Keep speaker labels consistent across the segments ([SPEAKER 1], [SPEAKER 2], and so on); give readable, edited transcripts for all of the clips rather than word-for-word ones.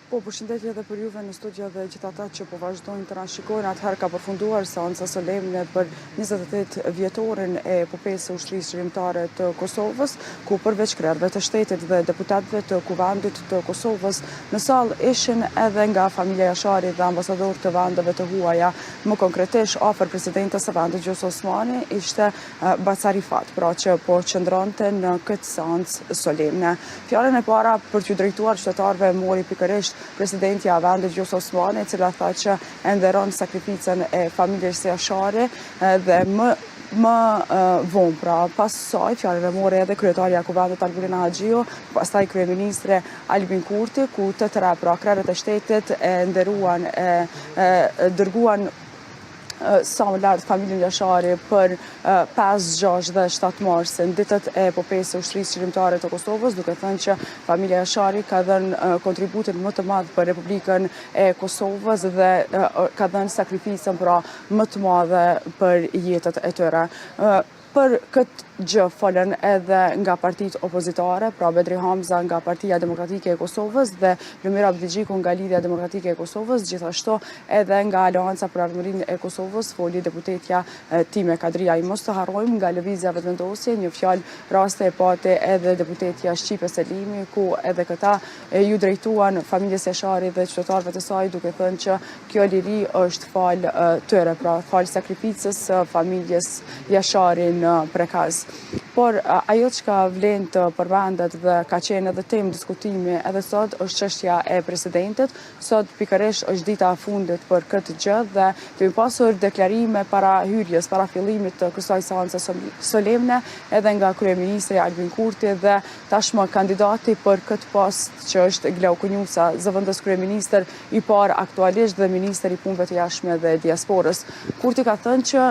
[SPEAKER 1] Po, përshëndetje edhe për juve në studio dhe gjithë ata që po vazhdojnë të na shikojnë, atëherë ka përfunduar seanca solemne për 28 vjetorin e epopesë së Ushtrisë Çlirimtare të Kosovës, ku përveç krerëve të shtetit dhe deputetëve të Kuvendit të Kosovës, në sallë ishin edhe nga familja Jashari dhe ambasadorë të vendeve të huaja. Më konkretisht, afër presidentes së vendit Vjosa Osmani ishte Baca Rifat, pra që po qëndronte në këtë seancë solemne. Fjalën e para për t'iu drejtuar qytetarëve mori pikërisht presidentja e vendit Vjosa Osmani, e cila tha që e nderon sakrificën e familjes Jashari dhe më më vonë, pra pas saj, fjalën e mori edhe kryetarja e Kuvendit Albulena Haxhiu, pastaj kryeministri Albin Kurti, ku të tre, pra krerët e shtetit e nderuan, e dërguan sa më lart familjen Jashari për 5, 6 dhe 7 marsin, ditët e epopesë së Ushtrisë Çlirimtare të Kosovës, duke thënë që familja Jashari ka dhënë kontributin më të madh për Republikën e Kosovës dhe ka dhënë sakrificën pra më të madhe për jetët e tyre. Për këtë gjë folën edhe nga partitë opozitare, pra Bedri Hamza nga Partia Demokratike e Kosovës dhe Lumir Abdixhiku nga Lidhja Demokratike e Kosovës, gjithashtu edhe nga Aleanca për Ardhmërinë e Kosovës foli deputetja Time Kadrijaj. Mos të harrojmë nga Lëvizja Vetëvendosje, një fjalë raste e pati edhe deputetja Shqipe Selimi, ku edhe këta iu drejtuan familjes Jashari dhe qytetarëve të saj duke thënë që Kjo liri është falë tyre, pra falë sakrificës së familjes Jashari në Prekaz. Por ajo çka vlen të përmendet dhe ka qenë edhe temë diskutimi edhe sot është çështja e presidentit. Sot pikërisht është dita e fundit për këtë gjë dhe kemi pasur deklarime para hyrjes, para fillimit të kësaj seance solemne edhe nga kryeministri Albin Kurti dhe tashmë kandidati për këtë post që është Glauk Konjufca, zëvendëskryeministër i parë aktualisht dhe ministër i Punëve të Jashtme dhe Diasporës. Kurti ka thënë që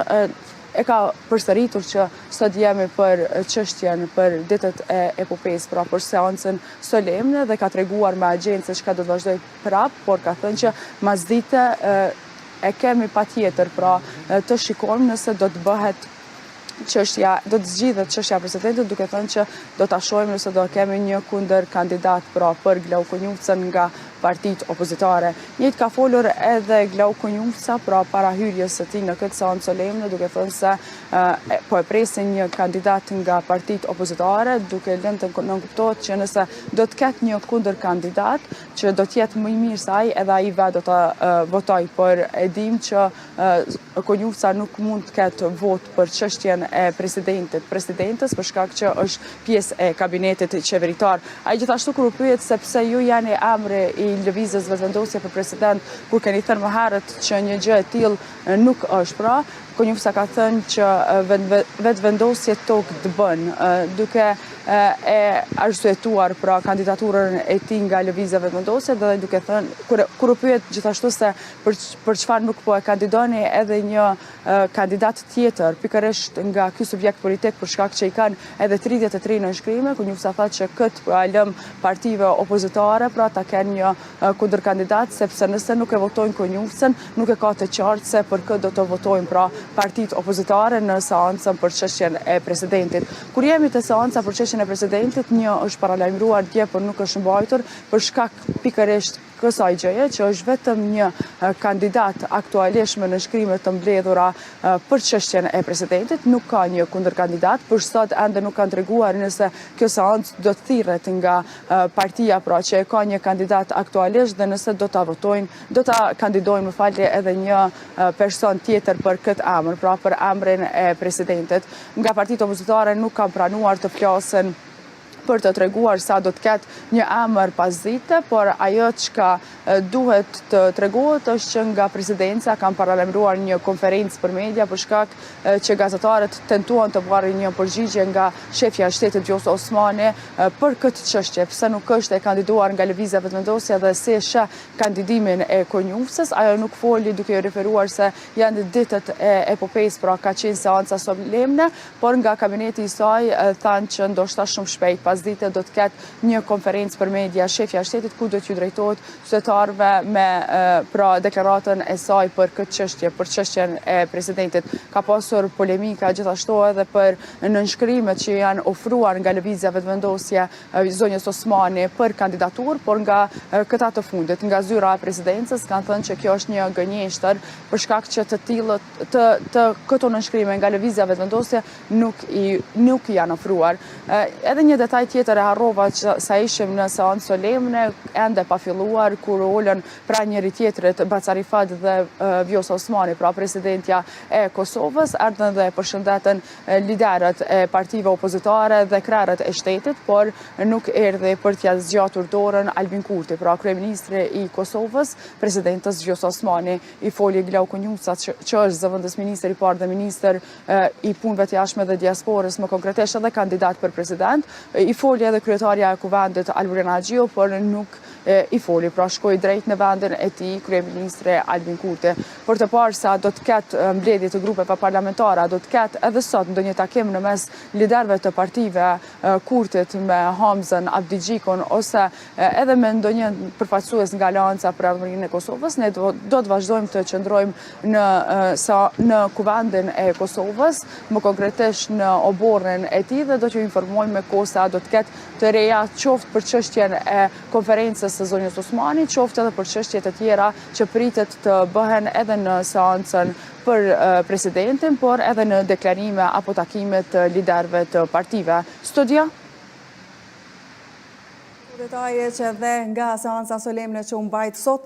[SPEAKER 1] e ka përsëritur që sot jemi për çështjen për ditët e epopesë, pra për seancën solemne dhe ka treguar me agjendë se çka do të vazhdojë prapë, por ka thënë që masdite e kemi patjetër, pra të shikojmë nëse do të bëhet çështja, do të zgjidhet çështja e presidentit duke thënë që do ta shohim nëse do kemi një kundërkandidat pra për Glauk Konjufcën nga partitë opozitare. Njëjtë ka folur edhe Glauk Konjufca pra para hyrjes së tij në këtë seancë solemne duke thënë se po e presin një kandidat nga partitë opozitare duke lënë të nënkuptohet që nëse do të ketë një kundërkandidat që do të jetë më i mirë se ai edhe ai vetë do ta votojë, por e dimë që Konjufca nuk mund të ketë votë për çështjen e presidentit, presidentes, për shkak që është pjesë e kabinetit qeveritar. Ai gjithashtu kur u pyet se pse ju jeni emri i Lëvizjes Vetëvendosje për president, kur keni thënë më herët që një gjë e tillë nuk është, pra, Konjufca ka thënë që Vetëvendosje tokë të bën, duke e arsyetuar pra kandidaturën e tij nga Lëvizja Vetëvendosje dhe duke thënë kur u pyet gjithashtu se për për çfarë nuk po e kandidoni edhe një kandidat tjetër, pikërisht nga ky subjekt politik për shkak që i kanë edhe 33 nënshkrime, Konjufca tha që këtë po ia lëmë partive opozitare, pra ta kenë një kundërkandidat, sepse nëse nuk e votojnë Konjufcën, nuk e ka të qartë se për kë do të votojnë pra partitë opozitare në seancën për çështjen e presidentit. Kur jemi te seanca për çështjen e presidentit, një është paralajmëruar dje, por nuk është mbajtur për shkak pikërisht kësaj gjëje, që është vetëm një kandidat aktualisht me nënshkrime të mbledhura për çështjen e presidentit, nuk ka një kundërkandidat, për sot ende nuk kanë treguar nëse kjo seancë do të thirret nga partia, pra që e ka një kandidat aktualisht dhe nëse do ta votojnë, do ta kandidojnë, më falni, edhe një person tjetër për këtë emër, pra për emrin e presidentit. Nga partitë opozitare nuk kanë pranuar të flasin për të treguar sa do të ketë një emër pasdite, por ajo çka duhet të tregohet është që nga presidenca kanë paralajmëruar një konferencë për media për shkak që gazetarët tentuan të marrin një përgjigje nga shefja e shtetit Vjosa Osmani për këtë çështje, pse nuk është e kandiduar nga Lëvizja Vetëvendosje dhe si e sheh kandidimin e Konjufcës, ajo nuk foli duke iu referuar se janë ditët e epopesë, pra ka qenë seanca solemne, por nga kabineti i saj thanë që ndoshta shumë shpejt pas. pasdite do të ketë një konferencë për media shefja e shtetit ku do t'ju drejtohet qytetarëve me pra deklaratën e saj për këtë çështje, për çështjen e presidentit. Ka pasur polemika gjithashtu edhe për nënshkrimet që janë ofruar nga Lëvizja Vetëvendosje zonjës Osmani për kandidaturë, por nga këta të fundit, nga zyra e presidencës kanë thënë që kjo është një gënjeshtër për shkak që të tillët të të këto nënshkrime nga Lëvizja Vetëvendosje nuk i nuk i janë ofruar. Edhe një detaj tjetër e harrova që sa ishim në seancë solemne, ende pa filluar, kur u ulën pranë njëri-tjetrit Baca Rifat dhe Vjosa Osmani, pra presidentja e Kosovës, erdhën dhe përshëndetën liderët e partive opozitare dhe krerët e shtetit, por nuk erdhi për t'ia zgjatur dorën Albin Kurti, pra kryeministri i Kosovës, presidentes Vjosa Osmani. I foli Glauk Konjufca që, që është zëvendës ministër i parë dhe ministër i punëve të jashtme dhe diasporës, më konkretisht edhe kandidat për president. I foli edhe kryetarja e kuvendit Albulena Haxhiu, por nuk i foli, pra shkoi drejt në vendin e tij kryeministri Albin Kurti. Për të parë se a do të ketë mbledhje të grupeve parlamentare, a do të ketë edhe sot ndonjë takim në mes liderëve të partive Kurtit me Hamzën, Abdixhikun ose edhe me ndonjë përfaqësues nga Aleanca për Ardhmërinë e Kosovës, ne do të vazhdojmë të qëndrojmë në sa në Kuvendin e Kosovës, më konkretisht në oborrin e tij dhe do t'ju informojmë me kohë se a do të ketë të reja qoftë për çështjen e konferencës së zonjës Osmani, qoftë edhe për çështje të tjera që pritet të bëhen edhe në seancën për presidentin, por edhe në deklarime apo takime të liderëve të partive. Studio?
[SPEAKER 2] Detaje që dhe nga seanca solemne që u mbajt sot.